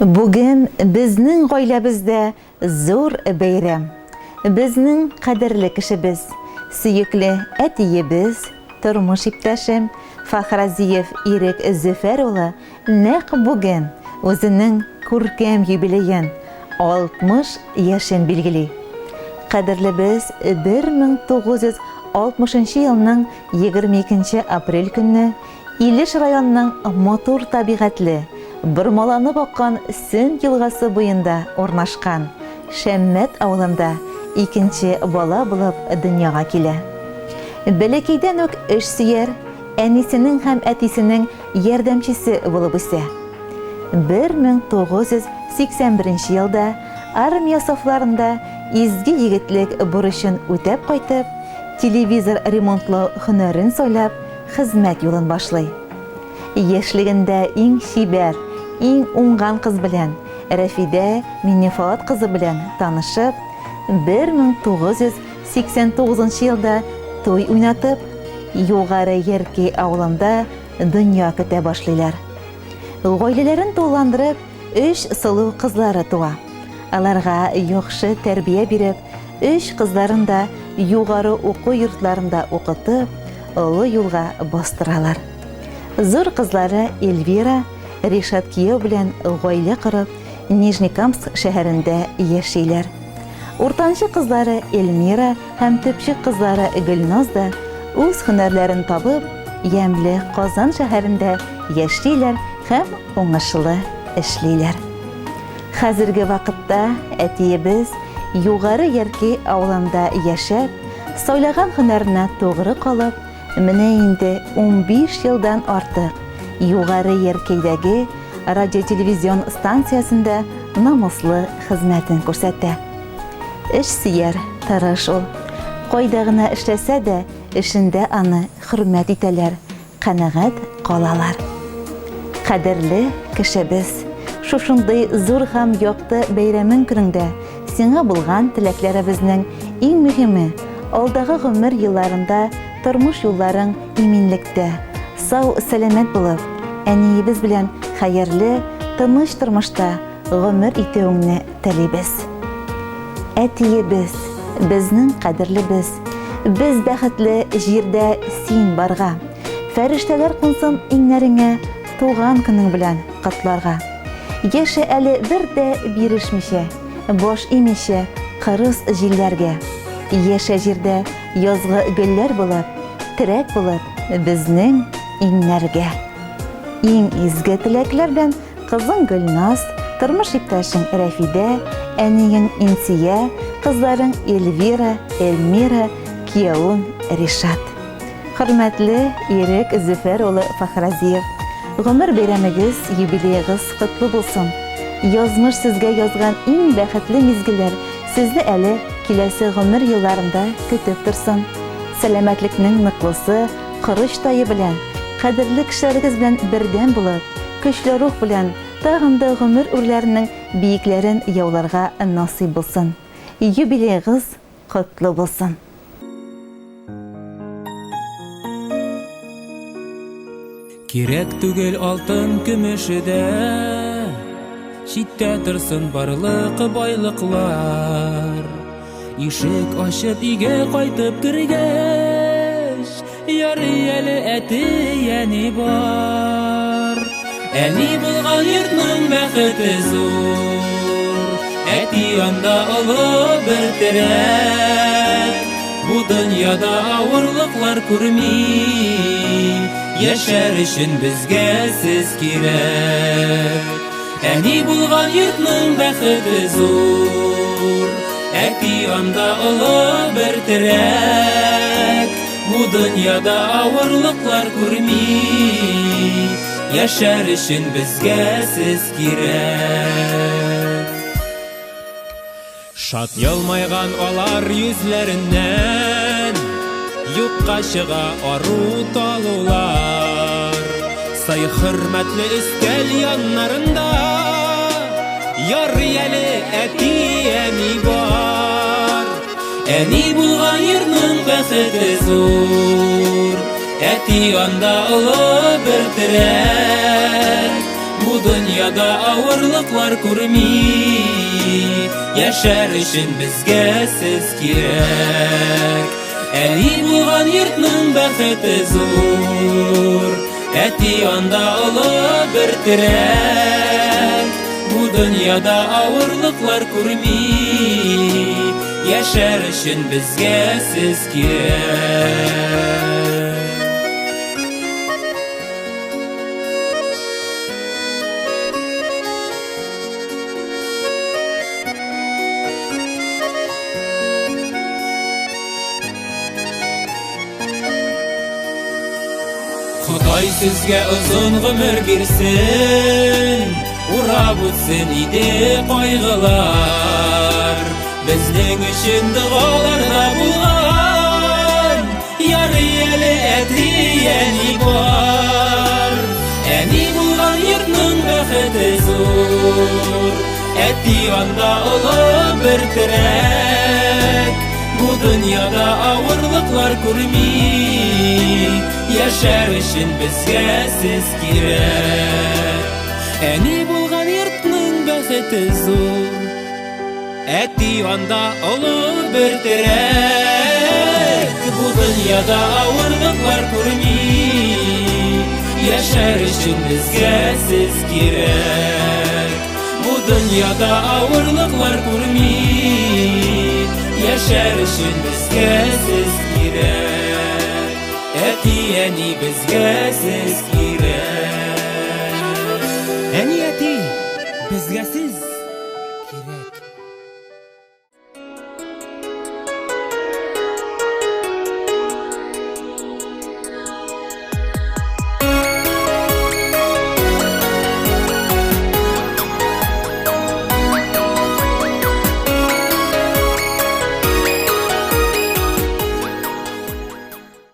Бүген безнең гаиләбездә зур бәйрәм. Безнең кадерле кешебез, сөекле әтиебез, тормыш иптәшем Фәхразиев Ирек Зөфәр улы нәкъ бүген үзенең күркәм юбилеен, 60 яшен билгели. Кадерлебез 1960 елның 22 апрель көнне Илеш районының матур табигатьле, бормаланып аккан Сөн елгасы буенда урнашкан Шәммәт авылында икенче бала булып дөньяга килә. Бәләкәйдән үк эш сөяр, әнисенең һәм әтисенең ярдәмчесе булып үсә. 1981 елда армия сафларында изге егетлек бурычын үтәп кайтып, телевизор ремонтлау һөнәрен сайлап, хезмәт юлын башлый. Яшьлегендә иң чибәр, иң уңган кыз белән, Рәфидә Миннефаат кызы белән танышып, 1989 елда туй уйнатып, Югары Яркәй авылында дөнья көтә башлыйлар. Гаиләләрен тулыландырып, өч сылу кызлары туа. Аларга яхшы тәрбия биреп, өч кызларын да югары уку йортларында укытып, олы юлга бастыралар. Зур кызлары Эльвира, Ришат кияү белән гаилә корып, Нижнекамск шәһәрендә яшиләр. Уртанчы кызлары Эльмира һәм төпчек кызлары Гөлназ да үз һөнәрләрен табып, ямьле Казан шәһәрендә яшиләр һәм уңышлы эшлиләр. Хәзерге вакытта әтиебез Югары Яркәй авылында яшәп, сайлаган һөнәренә тугры калып, менә инде 15 елдан артык Югары Яркәйдәге радиотелевизион станциясендә намуслы хезмәтен күрсәтә. Эшсөяр, тырыш ул. Кайда гына эшләсә дә, эшендә аны хөрмәт итәләр, канәгать калалар. Кадерле кешебез, шушындый зур һәм якты бәйрәмең көнеңдә сиңа булган теләкләребезнең иң мөһиме, алдагы гомер елларында тормыш юлларың иминлектә, сау-сәламәт булып, әниебез белән хәерле, тыныч тормышта гомер итүеңне телибез. Әтиебез, безнең кадерлебез, без бәхетле җирдә син барга. Фәрештәләр кунсын иңнәреңә туган көнең белән котларга. Яшә әле бер дә бирешмичә, баш имичә кырыс җилләргә. Яшә җирдә язгы гөлләр булып, терәк булып безнең иңнәргә. Иң изге теләкләр белән Кызың Гөлназ, тормыш иптәшең Рәфидә, әниең Инсия, кызларың Эльвира, Эльмира, киявең Ришат. Хөрмәтле Ирек Зөфәр улы Фәхразиев, гомер бәйрәмегез, юбилеегыз котлы булсын! Язмыш сезгә язган иң бәхетле мизгелләр сезне әле киләсе гомер елларында көтеп торсын. Сәламәтлекнең ныклысы, корыч тае белән, кадерле кешеләрегез белән бердәм булып, Көчле рух белән тагын да гомер үрләренең биекләрен яуларга насыйп булсын. Юбилеегыз котлы булсын! Кирәк түгел алтын көмеше дә, Читтә торсын барлык байлыклар. Ишек ачып өйгә кайтып кергәч, Ярый әле әти-әни бар. Әни булган йортның бәхете зур. Әти анда олы бер терәк. Бу дөньяда авырлыклар күрми. Яшәр өчен безгә сез кирәк. Әни булган йортның бәхете зур. Әти анда олы бер терәк. Бу дөньяда авырлыклар күрми. Яшәр өчен безгә сез кирәк. Шат елмайган алар йөзләреннән Юкка чыга ару талулар. Сый хөрмәтле өстәл яннарында Ярый әле әти-әни бар. Әни булган йортның бәхете зур. Әти анда олы бер терәк. Бу Бу дөньяда авырлыклар күрми, Яшәр өчен безгә сез кирәк. Әни булган йортның бәхете зур, Әти анда олы бер терәк. Бу дөньяда авырлыклар күрми, Яшәр өчен безгә сез кирәк. Ходай сезгә озын гомер бирсен, Урап үтсен иде кайгылар. Безнең өчен догаларда булган, Ярый әле әти, әни бар. Әни булган йортның бәхете зур, Әти анда олы бер терәк. Бу дөньяда авырлыклар күрми, Яшәр өчен безгә сез кирәк. Әни булган йортның бәхете зур, Әти анда олы бер терәк. Бу дөньяда авырлыклар күрми, Яшәр өчен безгә сез кирәк. Бу дөньяда авырлыклар күрми, Яшәр өчен безгә сез кирәк. Әти, әни, безгә сез кирәк. Әни, әти, безгә сез кирәк.